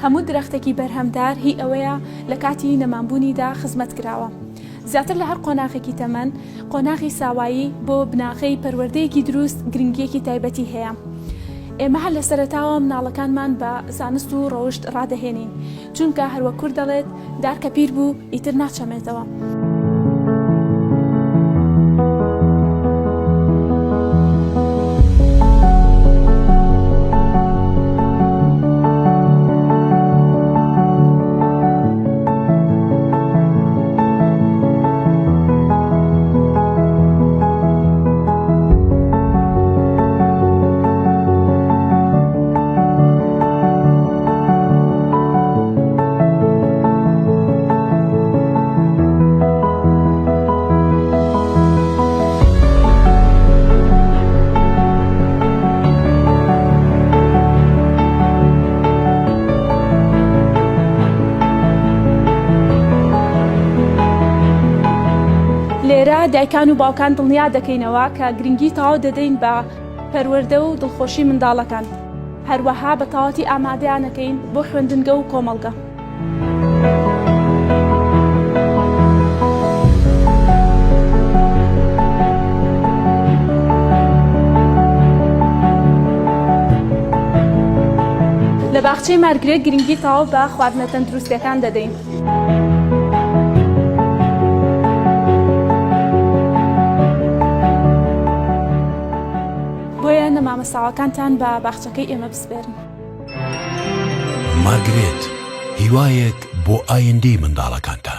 هەموو درەختێکی بەرهەمدار هی ئەوەیە لە کاتی نەمامبوونیدا خزمەت کراوە. زیاتر لە هەر قۆناغێکی تەمەن، قۆناغی ساوایی بۆ بناغەی پەروەردەیەکی دروست گرنگییەکی تایبەتی هەیە. ئێمە هەر لە سەرەتاوە مناڵەکانمان بە زانست و ڕەوشت ڕادەهێنین، چونکە هەروەک کورد دەڵێت، دار کە پیر بوو ئیتر ناچەمێتەوە. لێرە دایکان و باوکان دڵنیا دەکەینەوە کە گرنگی تەواو دەدەین بە پەروەردە و دڵخۆشی منداڵەکان. هەروەها بە تەواوەتی ئامادەیانەکەین بۆ خوێندنگە و کۆمەڵگە. لە باخچەی مارگرێت گرنگی تەواو بە خواردنە تەندروستیەکان دەدەین. بۆیە نەمامە ساواکانتان بە باخچەکەی ئێمە بسپێرن. مارگرێت، هیوایەک بۆ ئایندەی منداڵەکانتان.